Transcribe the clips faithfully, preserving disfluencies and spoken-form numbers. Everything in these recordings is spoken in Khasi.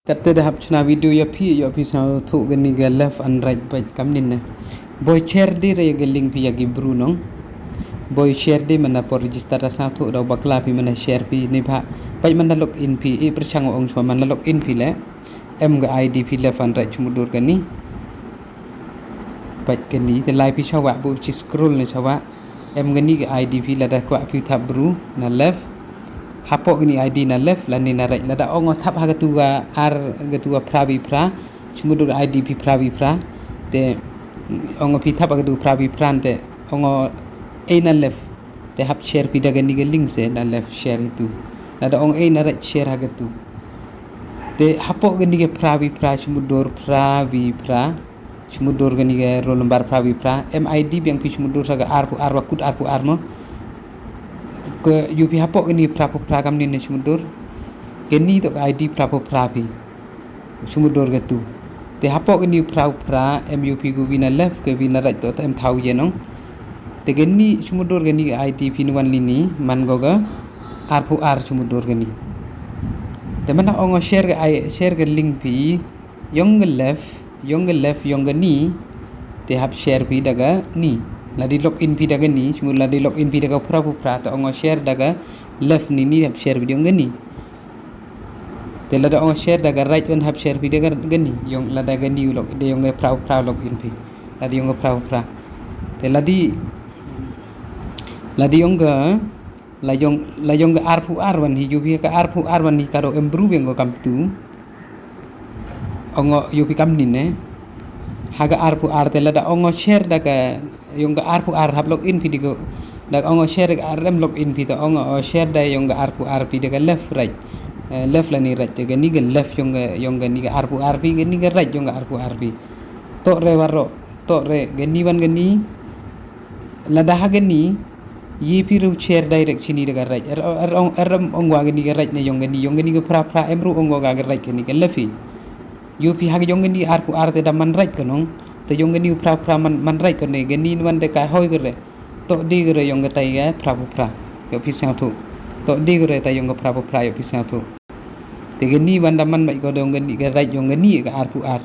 Kata da hap chna video ïa phi, ïa phi sngewthuh kane ka left and right bad kam nin ne. Boi share de re ka link phi ïa ki bru nong. Boi share de mana por register da sngewthuh da bakla phi mana share phi ne bha. Bad mana log in phi, i perchang ong chwa mana log in phi le. Em ka I D phi left and right chumudor kani. Bad kani te lai phi chawa bu chi scroll ne chawa. Em kani ka I D phi lada kwah phi thap bru na left. Hapoh kani I D na left lane na right, lada ong thap ha katu ka ar katu ka phra bi phra. Chumudor I D phi phra bi phra. Te ong phi thap ha katu phra bi phra te ong ei na left. Te hap share phi da kani ka link se na left share itu. Lada ong ei na right share ha katu. Te hapoh kani ka phra bi phra chumudor phra bi phra. Chumudor kani ka roll number phra bi phra. Em I D biang phi chumudor sa ka arphew ar ba kut arphew ar mo. Ke ïa phi hapoh kani phra phew phra kam nin ne chumudor. Kani to ka I D phra phew phra phi. Chumudor katu. Te hapoh kani phra phew phra em ïa phi ku wi na left ke wi na right to ta em thaw ye nong. Te kani chumudor kani ka I D phi nwan lini man go ka arphew ar chumudor kani. Te mana ong share ka I, share ka link phi. Yong ka left, yong ka left, yong kani. Te hap share phi da kani. Lada log in phi da kani, chumudor lada log in phi da ka phra phew phra, te ong share da ka left ni ni hap share phi da yong kani. Te lada ong share da ka right wan hap share phi da kani. Yong lada kani log, da yong ka phra phew phra log in phi. Lada yong ka phra phew phra. Te lada, lada yong ka, la yong, la yong ka arphew ar wan hi ïa phi ka arphew ar wan hi ka do em bru biang ko kam tu. Ong ïa phi kam nin ne. Ha ka arphew ar te lada ong share da ka yong ka arphew ar hap log in phi di ko. Da ong share ka ar em log in phi te ong share da yong ka arphew ar phi da ka left right. Eh, left lane right te kani ka left yong ka, yong kani ka arphew ar phi, kani ka right yong ka arphew ar phi. To re waro, to re kani wan kani. Lada ha kani ïa phi ru share direct chini da ka right. Er, er, er, ong wa kani ka right ne yong kani, yong kani ka phra phra em ru ong wa ka right kani ka left hi. Ïa phi ha ka yong kani arphew ar te da man right ka nong. Te yong kani phra phra man, man right ka ne, kani wan da ka hoi ka re. To di ka re yong ka tai ka phra phew phra. Ïa phi sngewthuh. To di ka re tai yong ka phra phew phra ïa phi sngewthuh. Te kani wan da man bad ko da yong kani ka right yong kani ka arphew ar.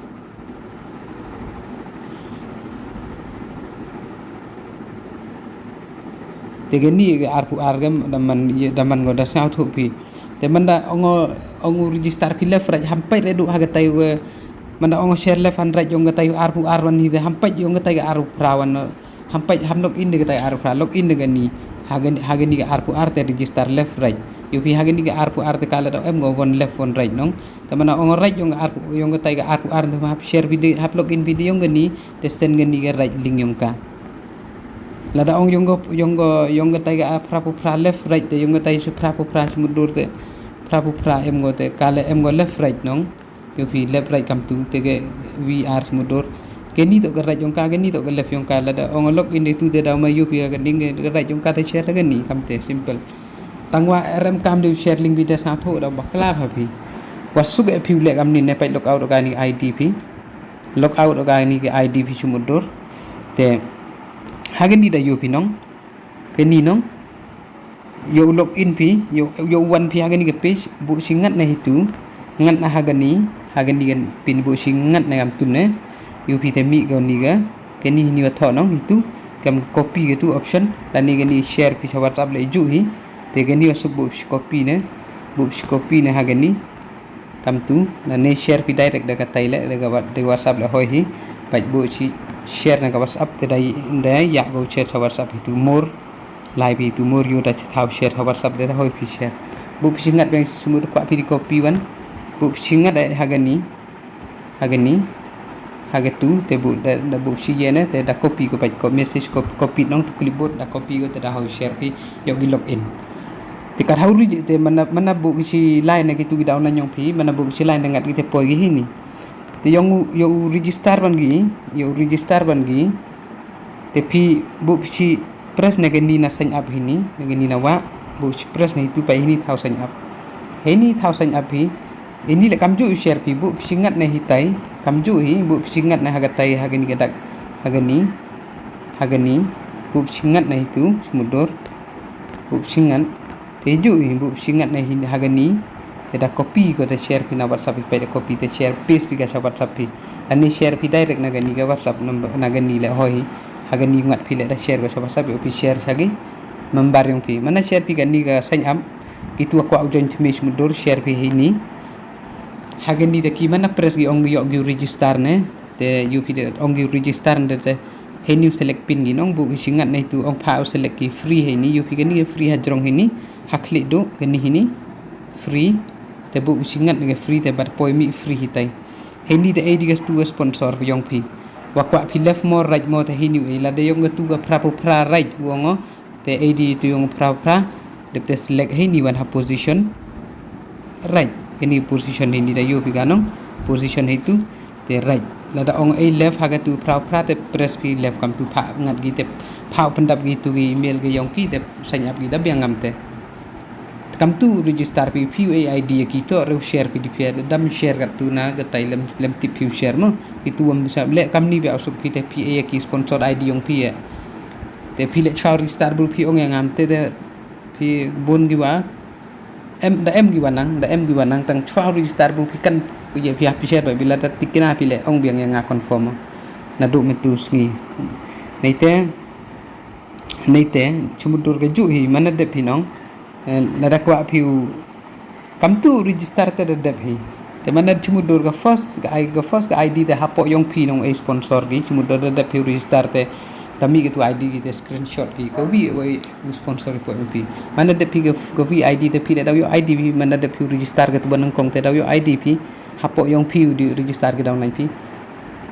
Te kani ka arphew ar ka da man, da man ko da sngewthuh phi. Te man da ong, ong register phi left right hampait re du ha ka tai ka man da ong share left and right yong ka tai arphew ar wan hi te hampait yong ka tai ka arphew phra wan. Hampait ham log in da ka tai arphew phra, log in da kani. Ha kani, ha kani ka arphew ar te register left right. Ïa phi ha kani ka arphew ar te ka la da em ko one left one right nong. Te mana ong right yong ka arphew, yong ka tai ka arphew ar te hap share phi da, hap log in phi da yong kani, te send kani ka right link yong ka. Lada ong yong ka, yong ka, yong ka tai ka phra phew phra left right te yong ka tai su phra phew phra chumudor te. Phra phew phra em ko te ka la em ko left right nong. Ïa phi left right kam tu te ka V R chumudor. Kani to ka right yong ka, kani to ka left yong ka, lada ong log in de tu te da ma ïa phi ka ding ka right yong ka te share kani kam te simple. Tang wa rem kam de share link phi da sngewthuh da bakla pha phi. Wa suk e phi u le kam ni ne pait log out kani I D phi. Log out kani ka I D phi chumudor. Te ha kani da ïa phi nong. Kani nong. Ïa u log in phi, ïa u, ïa u wan phi ha kani ka page, bu shi ngat na hitu, ngat na ha kani, ha kani kan pin bu shi ngat na kam tu ne. Ïa phi te mi kani ka, kani hini wa tho nong hitu, kam copy ka tu option, lane kani share phi sa WhatsApp le ju hi. Te kani wa suk bu shi copy ne, bu shi copy ne ha kani. Kam tu, lane share phi direct da ka tai le, da ka wa-, da ka WhatsApp le hoi hi. Bad bu shi share na ka WhatsApp te da, da ïa ko share sa WhatsApp hitu more. Lai phi tu mur yu da chi thaw share ha WhatsApp de da hoi phi share. Bu phi ngat beng sumur kwah phi di copy wan. Bu phi ngat da ha kani. Ha kani. Ha katu te bu da, da bu phi ye ne te da copy ko bad ko message ko copy nong tu clipboard da copy ko te da hoi share phi ïa ki log in. Te kat hau ri te mana, mana bu ki chi line ki tu ki da online yong phi, mana bu ki chi line ngat ki te poi ki hini. Te yong u, ïa u register ban ki, ïa u register ban ki. Te phi bu phi press na kani na sign up hini, na kani na wa, bu phi press na hitu pa hini thaw sign up. Hini thaw sign up hi, hini le kam ju share phi, bu phi ngat na hitai, kam ju hi, bu phi ngat na ha katai, ha kani ka dak, ha kani, ha kani, bu phi ngat na hitu, sumudor, bu phi ngat, te ju hi, bu phi ngat na hini, ha kani, Te da copy ko te share phi na WhatsApp phi, peit da copy te share paste phi ka sha WhatsApp phi. Ani share phi direct na kani ka WhatsApp number na kani le hoi. Ha kani ngat phi le da share ko sha WhatsApp, ïoh phi share sha ki member ïong phi. Mana share phi kani ka sign up, kitu kwah u join thymmai shu mutdur share phi heini. Ha kani da ki mana press ki ong ïoh ki register ne. Te ïoh phi da ong ki register ne te heini u select pin ki nong, buh ki shingat na itu ong pha u select ki free heini, ïoh phi kani ka free hajrong heini, ha klik duh kani heini free. Te buh ki shingat na ka free te bad poi mih free hitai. Heini te ei di ka stu ka sponsor ïong phi. Wa kwah phi left more right more te heini u ei, lada ïong ka tu ka phra phew phra right u ong o. Te ei di tu ïong phra phew phra. Dep te select heini wan ha position right. Kani position heini da ïoh phi ka nong position heitu. Te right. Lada ong ei left ha ka tu phra phew phra te press phi left, kam tu pha ngat ki te pha pyndap ki tu ki email ki ïong ki te sign up ki da biang ngam te. Kam tu register phi, phi u ei ID ïa ki to re u share phi di phi, da dam share kat tu na ka tai lem, lem tip phi u share mo. Kitu wam share le kam ni bia u suk phi te phi ei ïa ki sponsor ID ïong phi ïa. Te phi le chwa register bru phi ong ïa ngam te, te phi bun ki wa. Em, da em ki wa nang, da em ki wa nang tang chwa register bru phi kan ku ïa phi ha phi share ba bila da tikna phi le ong biang ïa nga confirm. Na du me tu sngi. Nei te, nei te, chumudur ka ju hi, mana dep hi nong. Eh, lada kwah phi u kam tu register te da dep hi. Te mana chumudur ka first, ka ai, ka first ka ID te hapoh ïong phi nong ei sponsor ki, chumudur da dep hi register te. Tami ka tu ID ki te screenshot ki, ka wi, wi sponsor hapoh ïong phi. Mana dep hi ka, ka wi ID te phi da daw ïoh ID phi, mana dep hi register ka tu ba nangkong te daw ïoh ID phi. Hapoh ïong phi u di register ki daw nai phi.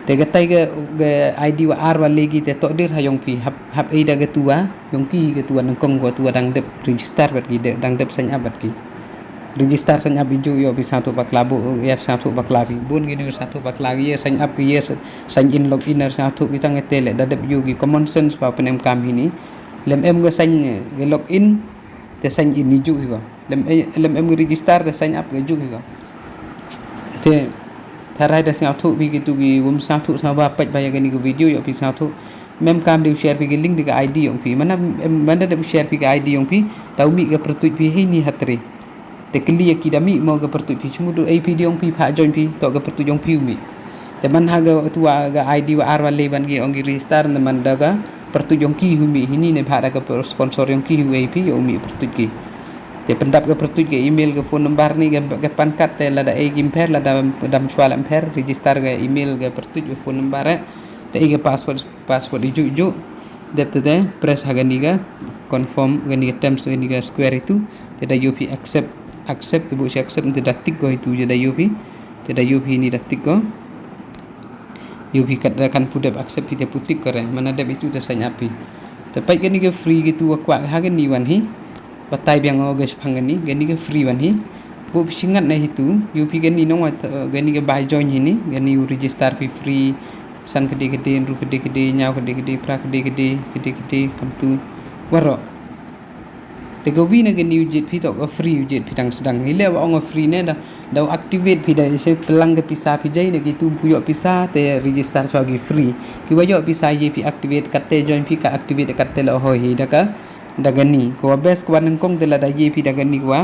Te ka tai ka, ka ID wa ar wa le ki te to dir ha ïong phi. Hap, hap ei da ka tu wa, ïong ki ka tu wa nangkong ka tu wa dang dep register bat ki, de, dang dep sign up bat ki. Register sign up i ju ïoh phi satu bakla bu, ïa satu bakla phi. Bun ki ni satu bakla ki, ïa sign up ki, ïa sign in log in satu ki tang te le, da dep ïoh ki common sense ba penem kam hini. Lem em ka sign, ka log in, te sign in i ju hi ko. Lem, eh, lem em register te sign up ka ju hi ko. Te tharai da sngewthuh phi kitu ki wam sngewthuh sngewbha peit ba ïa kani ka video ïoh phi sngewthuh. Mem kam dei u share phi ka link da ka ID ïong phi. Mana, em, mana da u share phi ka ID ïong phi. Tau mih ka pyrtuit phi heini hatre. Te kylli ïa ki da mih mo ka pyrtuit phi, chmudu ei phi di ïong phi pha join phi to ka pyrtuit ïong phi u mih. Te man ha ka tu wa ka ID wa ar wa le ban ki ong ki register ne man da ka pyrtuit ïong ki u mih hini ne pha da ka sponsor ïong ki u ei phi ïong u mih pyrtuit ki. Te pyndap ka pyrtuit ka email ka phone number ni ka, ka pan card te lada ei ki mpher lada dam chwa la mpher register ka email ka pyrtuit ka phone number eh. Te ei ka password, password i ju ju. Dep te te press ha kani ka confirm kani ka terms kani ka square itu. Te da ïoh phi accept, accept te bu shi accept te da tick ko itu je da ïoh phi. Te da ïoh phi ni da tick ko. Ïoh phi kat da kan pu dep accept phi te pu tick ko re. Mana dep itu te sign up phi. Te pait kani ka free kitu wa kwah ha kani wan hi. Batai biang o ga shipang kani, kani ka free wan hi. Bu phi shingat na hitu, ïoh phi kani nong wa kani ka bai join hini, kani u register phi free. San kade kade, ru kade kade, nyaw kade kade, pra kade kade, kade kade, kam tu. Waro. Te ka wi na kani u jit phi to ka free u jit phi tang sedang. Hile wa ong free ne da, da activate phi da ise pelang ka pisa phi jai na kitu pu ïoh pisa te register chwa ki free. Ki wa ïoh pisa ye phi activate katte join phi ka activate katte la hoi hi da ka da kani, ko wa best ko wa nangkong te lada ye phi da kani ko wa,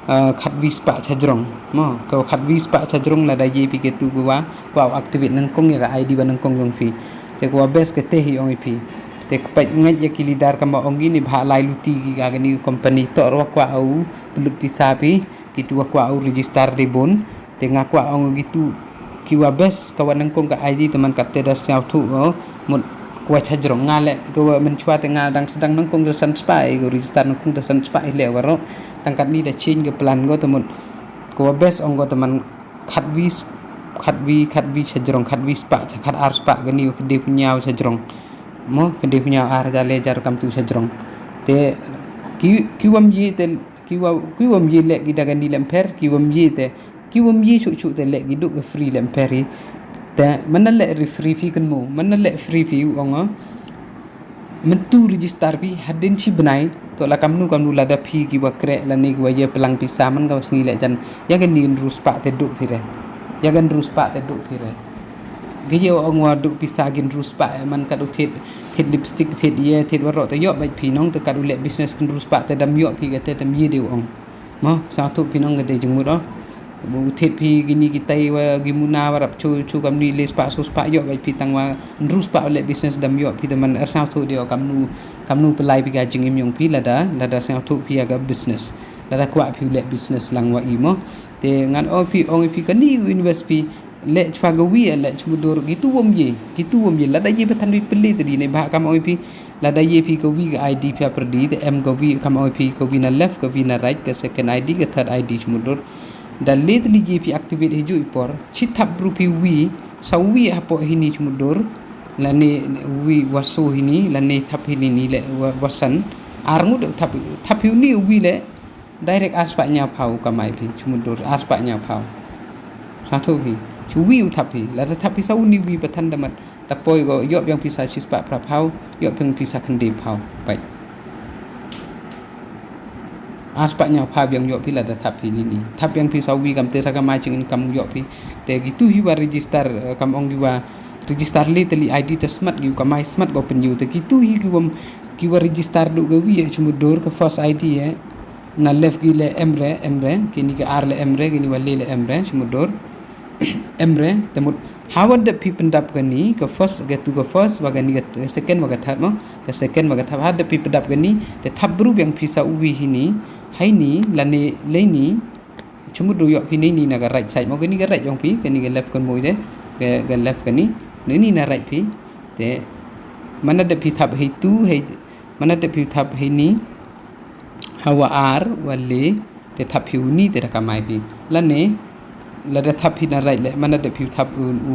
ah, khatwi spah chajrong. Mo, ko wa khatwi spah chajrong lada ye phi ke tu ko wa, ko wa activate nangkong ya ka ID wa nangkong jong phi. Te ko wa best ke te hi ong i phi. Te kpait ngait ya ki leader kama ong ini bha lai luti ki ka kani company to ro ko wa au pelut pisa phi. Kitu wa kwah u register dei bun. Te nga kwah ong kitu ki wa best ka wa nangkong ka ID te man katte da sngewthuh o. Mut ko wa chajrong nga le ko wa mynchwa te nga dang sdang nangkong da san spah ko register nangkong da san spah le waro. Tang katni da change ka plan ko te mut ko wa best ong ko te man khatwi, khatwi, khatwi chajrong, khatwi spah, khat ar spah kani kade pynyaw chajrong. Mo kade pynyaw ar hajar le hajar kam tu chajrong. Te ki, ki wam ye te ki wa, ki wam ye le ki da kani lem pher, ki wam ye te, ki wam ye chuk chuk te le ki duk free lem pher hi. Te mana le ri free phi kan mo, mana le free phi u ong. Mentu register phi hadin chi bnai to la kamnu kamnu lada phi ki wa kre la ni ki wa ye pelang pisa man ka sngi le jan ya kan ni rus pa te duk phi re. Ya kan rus pa te duk phi re. Ge ye ong wa duk pisa gin rus pa man ka du thit, thit lipstick thit ye thit waro te yo bai phi nong te ka du le business kan rus pa te dam yo phi ke te tem ye de ong. Mo, sngewthuh phi nong ka dei jingmut o. U thied phi kini kitai wa ki muna wa rap chu chu kamni le spah so spah ïoh bad phi tang wa hynriew spah leh business dam ïoh phi te man er sngewthuh dei o kamnu kamnu pynlai phi ka jingim yong phi lada lada sngewthuh phi ïa ka business. Lada kwah phi leh business lang wa i mo. Te ngan ong phi ong phi kani u invest phi leh chwa ka wi leh chmudur kitu wom ye kitu wom ye lada ye batan wi peli te di ne ba kam ong phi lada ye phi ka wi ka I D phi apar di te em ka wi kam ong phi ka wi na left ka wi na right ka second I D ka third I D chmudur. Da le te li ye phi activate hi ju i por chi thap bru phi wi sa wi hapo hini chmudur lane wi waso hini lane thap hini ni le wa- wasan ar ngut thap thap hi uni wi le direct ar spah nyaw phaw kamai phi chmudur ar spah nyaw phaw. Satu phi chu wi u thap phi la ta thap phi sa uni wi patan damat ta poi go yop yang phi sa chi spah pra phaw yop yang phi sa khande phaw pai. Ar spah nyaw phaw yang yop phi la ta thap phi ni ni thap yang phi sa wi kam te sa kamai ching income yop phi. Te gitu hi wa register eh, kam ong gi wa register le te li I D te smat gi kamai smat go pen yu te gitu hi gi wam gi wa register du ga wi eh, chmudur ka first I D eh. Na left gi le emre emre kini ka ar le emre kini wa le le emre chmudur. Emre te mut hawa dep phi pendap kani ka first ga tu ka first wa kani ka second wa ka third mo ka second wa ka third ha dep phi pendap kani te thap bru biang phi sa uwi hini haini lane leni chmut du yok phi ni ni na ka right side mo kani ka right yong phi kani ka left kan mo de ka left kani ni ni na right phi te mana dep phi thap hei tu hei mana dep phi thap hei ni hawa ar wa le te thap phi uni te da kamai phi lane lada thap phi na right le mana dep phi thap u u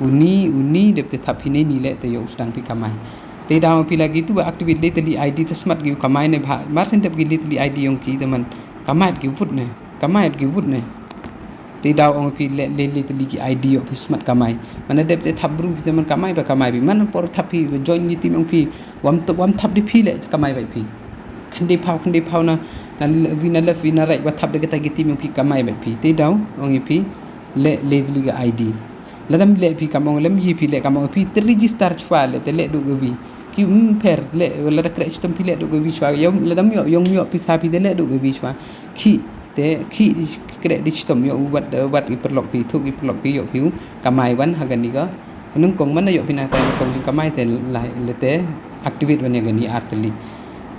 uni uni dep te thap phi ni ni le te yo usdang phi kamai. Te daw phi lagi tu ba activate le te li I D te smat gi kamai ne bha mar sen dep gi le te li I D yong ki te man kamai gi vut ne kamai gi vut ne. Te daw ong phi le le le te li ki I D yo phi smat kamai mana dep te thap bru phi te man kamai ba kamai bi man por thap phi join ni team ong phi wam to wam thap di phi le kamai ba phi khande phaw khande phaw na na wi na left wi na right wa thap de kata ki team ong phi kamai ba phi te daw ong phi le le te li ki I D ladam le phi kam ong lem yi phi le kam ong phi te register chwa le te le du ga wi ki um per le la da kre chitom phi le du ga wi chwa yom ladam yo yong yo pisa phi te le du ga wi chwa ki te ki kre di chitom yo wat wat i perlok pi thuk i perlok pi yo piu kamai wan hagan ni ga nung kong mana yo pina tai kong jing kamai te la le te activate wan ya gani arteli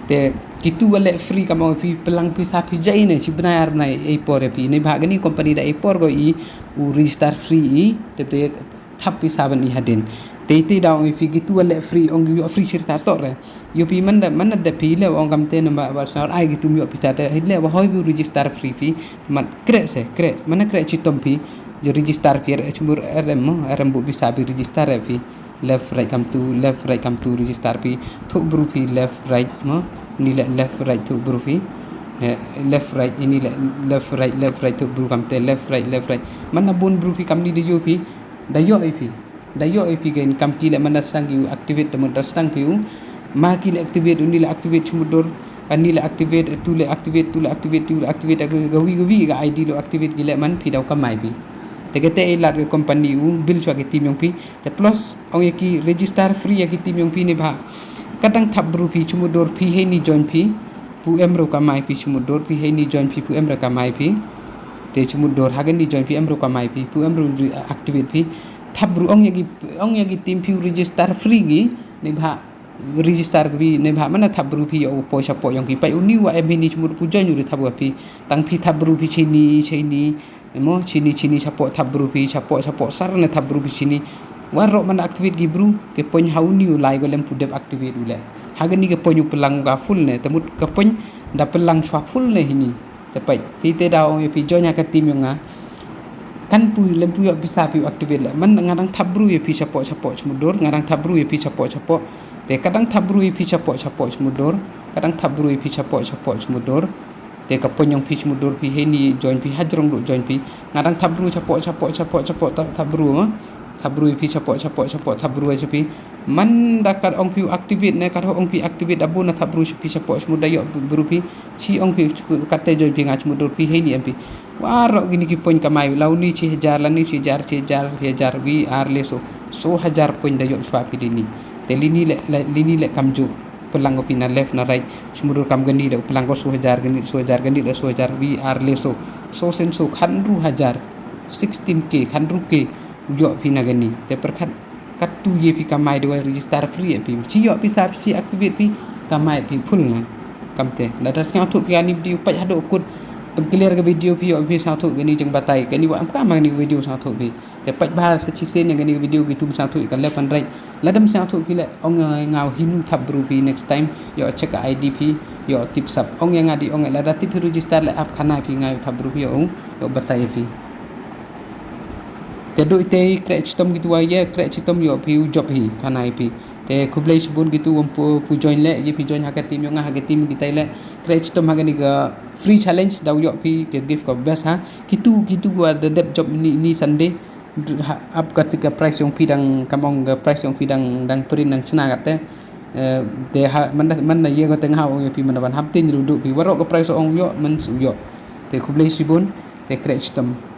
te kitu wale free kamau pi pelang pisa pi jai ne si benai ar benai e por pi ne ba gani company da e por go i u register free i te te thap pisa ban i hadin te te da ong phi kitu wale free ong yo free sir ta to re yo phi man da man da phi le ong kam te na ba ba sa ai kitu yo pisa te le wa hoi bu register free phi mat kre se kre mana kre chitom phi yo register phi re chumur rm mo rm bu pisa bi register phi left right kam tu left right kam tu register phi thuk bru phi left right mo ni le left right thuk bru phi left right ini le left right left right thuk bru kam te left right left right mana bun bru phi kam ni de yo phi da yo ai phi da yo ai phi gen kam ki le mana sang ki activate da mun da sang phi u ma ki le activate uni le activate chumudur ani le activate tu le activate tu le activate tu le activate gawi gawi ga I D lo activate ki le man phi daw kamai phi te ke te lat ke company u bill chwa ke team yong phi te plus ong ya ki register free ya ki team yong phi ne ba kadang thap bru phi chumudur phi he ni join phi pu em ro kamai phi chumudur phi he ni join phi pu em ro kamai phi te chumudur hagan ni join phi em ro kamai phi pu em ro activate phi thap bru ong ya ki ong ya ki team phi register free gi ne ba register phi ne ba mana thap bru phi yo po chapo yong ki pai uni wa em ni chumud pu join uri thap phi tang phi thap bru phi chini chini Emo chini chini chapo thap bru phi chapo chapo sar ne thap bru phi chini. War ro mana activate gi bru ke point hau ni u lai go lem pu dep activate u le. Hagan ni ke point u pelang ga full ne temut ke point da pelang chwa full ne hini. Te pai ti te da ong phi join ha ka team yong nga. Kan pu lem pu yo pisa phi activate le man nga dang thap bru yo phi chapo chapo chmudur nga dang thap bru yo phi chapo chapo. Te ka dang thap bru yo phi chapo chapo chmudur ka dang thap bru yo phi chapo chapo chmudur. Te ka pon yong phi chmudur phi heni join phi hajrong du join phi. Nga dang thap bru chapo chapo chapo chapo thap bru ma. Thap bru phi chapo chapo chapo thap bru ai phi. Man da kat ong phi activate ne kat ong phi activate abu na thap bru phi chapo chmud da yo bru phi. Chi ong phi kat te join phi nga chmudur phi heni em phi. Waro gini ki pon kamai lau ni chi hajar la ni chi hajar chi hajar chi hajar wi ar le so. So hajar pon da yo chwa phi lini. Te lini le lini le kamju. pynlang ko phi na left na right. Shu mudui kam kane da u pynlang ko soo hajar, kane soo hajar, kane da soo hajar, wi ar le soo. Soo sien soo, khatynru hajar, sixteen K, khatynru K u ïoh phi na kane. Te pyrkhat katto ïa phi kamai da wai register free ïa phi. Shi ïoh pisa, shi activate phi, kamai phi full na. Kamte lada sngewthuh phi ïa kane video, peit haduh kut, pynkylla ka video phi ïoh phi sngewthuh kane jingbatai. Kane wa em kam ha kane video sngewthuh phi. Te peit bha sa shisien ïa kane video, kitu ym sngewthuh ïa ka left and right. Lada ym sngewthuh phi leh, ong ïa nga u Hinu Thapbru phi, next time ïoh check ka I D phi, ïoh tip sap. Ong ïa nga dei, ong ïa lada tip phi register leh ap khana phi, nga u Thapbru phi ïoh, ïoh batai phi. Te duh ite, kreh chitom kitu wa ïa, kreh chitom ïoh phi u job hi, khana phi. Te khublei shibun kitu wam pu, pu join leh, ïa phi join ha ka team, ïoh nga ha ka team kitai leh. Kreh chitom ha kane ka free challenge, daw ïoh phi ka gift ka best ha. Kitu, kitu wa da dep job ni, ni Sunday. Ha, ap kata ka price jong phi dang, kam ong ka price jong phi dang, dang print dang shna kata. Eh, te ha, man da, man da ïa ka teng ha ong ïa phi man da ban hap tin ruh duh phi. Waroh ka price ong ïoh, man su ïoh. Te khublei shibun, te kreh chitom.